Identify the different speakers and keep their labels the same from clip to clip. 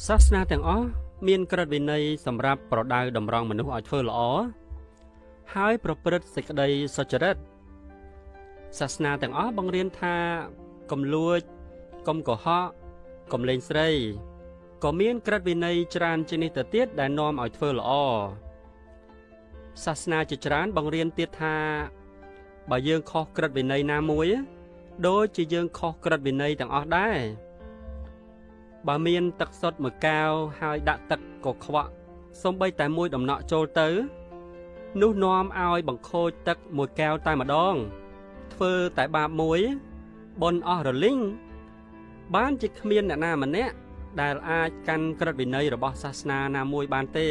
Speaker 1: សាសនាទាំងអស់មានក្រឹតវិន័យសម្រាប់ប្រដៅតម្រង់មនុស្សឲ្យធ្វើល្អហើយប្រព្រឹត្តសេចក្តីសុចរិតសាសនាទាំងអស់បង្រៀនថាកុំលួចកុំកុហកកុំលេងស្រីក៏មានក្រឹតវិន័យច្រើនជាងនេះទៅទៀតដែលនាំឲ្យធ្វើល្អសាសនាជាច្រើនបង្រៀនទៀតថាបើយើងខុសក្រឹតវិន័យណាមួយដូចជាយើងខុសក្រឹតវិន័យទាំងអស់ដែរបើមានទឹកសុទ្ធមួយកែវហើយដាក់ទឹកកខ្វក់សូម្បីតែមួយដំណក់ចូលទៅនោះនាំឲ្យបង្ខូចទឹកមួយកែវតែម្ដងធ្វើតែបាបមួយបុណ្យអស់រលីងបានជាគ្មានអ្នកណាម្នាក់ដែលអាចកាន់ក្រឹតវិន័យរបស់សាសនាណាមួយបានទេ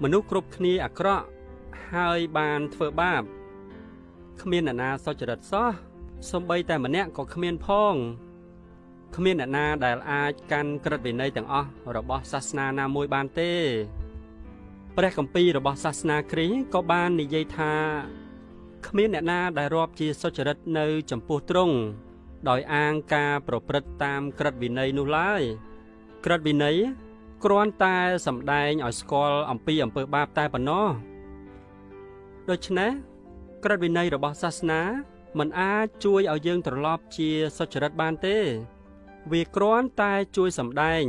Speaker 1: មនុស្សគ្រប់គ្នាអាក្រក់ហើយបានធ្វើបាបគ្មានអ្នកណាសុចរិតសោះសូម្បីតែម្នាក់ក៏គ្មានផងគ្មានអ្នកណាដែលអាចកាន់ក្រឹតវិន័យទាំងអស់របស់សាសនាណាមួយបានទេព្រះគម្ពីររបស់សាសនាគ្រីស្ទក៏បាននិយាយថាគ្មានអ្នកណាដែលរាប់ជាសុចរិតនៅចំពោះទ្រង់ដោយអាងការប្រព្រឹត្តតាមក្រឹតវិន័យនោះឡើយក្រឹតវិន័យគ្រាន់តែសម្ដែងឲ្យស្គាល់អំពីអំពើបាបតែប៉ុណ្ណោះដូច្នេះក្រឹតវិន័យរបស់សាសនាមិនអាចជួយឲ្យយើងត្រឡប់ជាសុចរិតបានទេវាគ្រាន់តែជួយសម្ដែង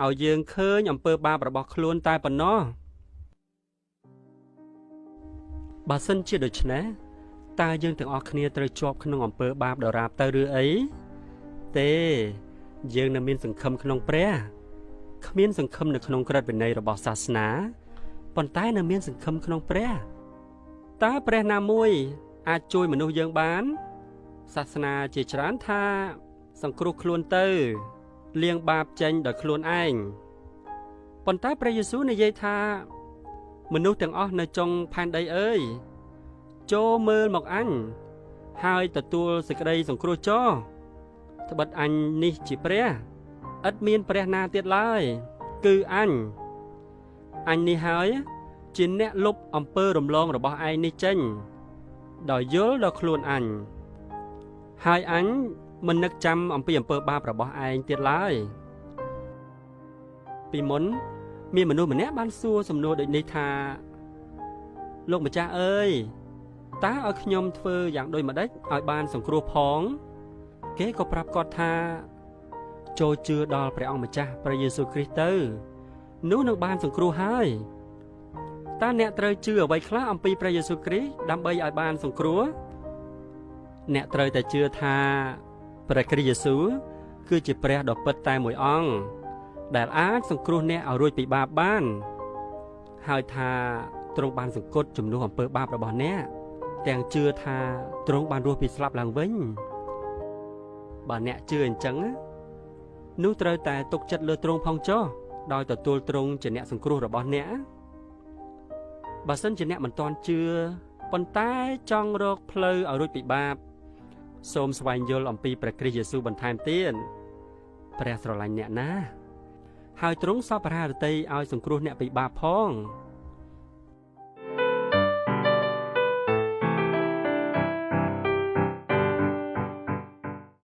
Speaker 1: ឲ្យយើងឃើញអំពើបាបរបស់ខ្លួនតែប៉ុណ្ណោះបើសិនជាដូច្នេះតើយើងទាំងអស់គ្នាត្រូវជាប់ក្នុងអំពើបាបដរាបទៅឬអីទេយើងនៅមានសង្ឃឹមក្នុងព្រះគ្មានសង្ឃឹមនៅក្នុងក្រឹតវិន័យរបស់សាសនាប៉ុន្តែនៅមានសង្ឃឹមក្នុងព្រះតើព្រះណាមួយអាចជួយមនុស្សយើងបានសាសនាជាច្រើនថាសង្គ្រោះខ្លួនទៅលាងបាបចេញដោយខ្លួនឯងប៉ុន្តែព្រះយេស៊ូវនិយាយថាមនុស្សទាំងអស់នៅចុងផែនដីអើយចូលមើលមកអញហើយទទួលសេចក្តីសង្គ្រោះចោះត្បិតអញនេះជាព្រះឥតមានព្រះណាទៀតឡើយគឺអញអញនេះហើយជាអ្នកលុបអំពើរំលងរបស់ឯងនេះចេញដោយយល់ដល់ខ្លួនអញហើយអញមិននឹកចាំអំពីអំពើបាបរបស់ឯងទៀតឡើយពីមុនមានមនុស្សម្នាក់បានសួរសំណួរដូចនេះថាលោកម្ចាស់អើយតើឲ្យខ្ញុំធ្វើយ៉ាងដូចម្ដេចឲ្យបានសង្គ្រោះផងគេក៏ប្រាប់គាត់ថាចូលជឿដល់ព្រះអង្គម្ចាស់ព្រះយេស៊ូវគ្រីស្ទទៅនោះនឹងបានសង្គ្រោះហើយតើអ្នកត្រូវជឿអ្វីខ្លះអំពីព្រះយេស៊ូវគ្រីស្ទដើម្បីឲ្យបានសង្គ្រោះអ្នកត្រូវតែជឿថាព្រះគ្រីស្ទយេស៊ូវគឺជាព្រះដ៏ពិតតែមួយអង្គដែលអាចសង្គ្រោះអ្នកឲ្យរួចពីបាបបានហើយថាទ្រង់បានសង្កត់ជំនួសអំពើបាបរបស់អ្នកទាំងជឿថាទ្រង់បានរស់ពីស្លាប់ឡើងវិញបើអ្នកជឿអញ្ចឹងនោះត្រូវតែទុកចិត្តលើទ្រង់ផងចុះដោយទទួលទ្រង់ជាអ្នកសង្គ្រោះរបស់អ្នកបើសិនជាអ្នកមិនទាន់ជឿប៉ុន្តែចង់រកផ្លូវឲ្យរួចពីបាបសូមស្វែងយល់អំពីព្រះគ្រីស្ទយេស៊ូវបន្ថែមទៀតព្រះស្រឡាញ់អ្នកណាហើយទ្រង់សពព្រះハរតីឲ្យសង្គ្រោះអ្នកពីបាបផង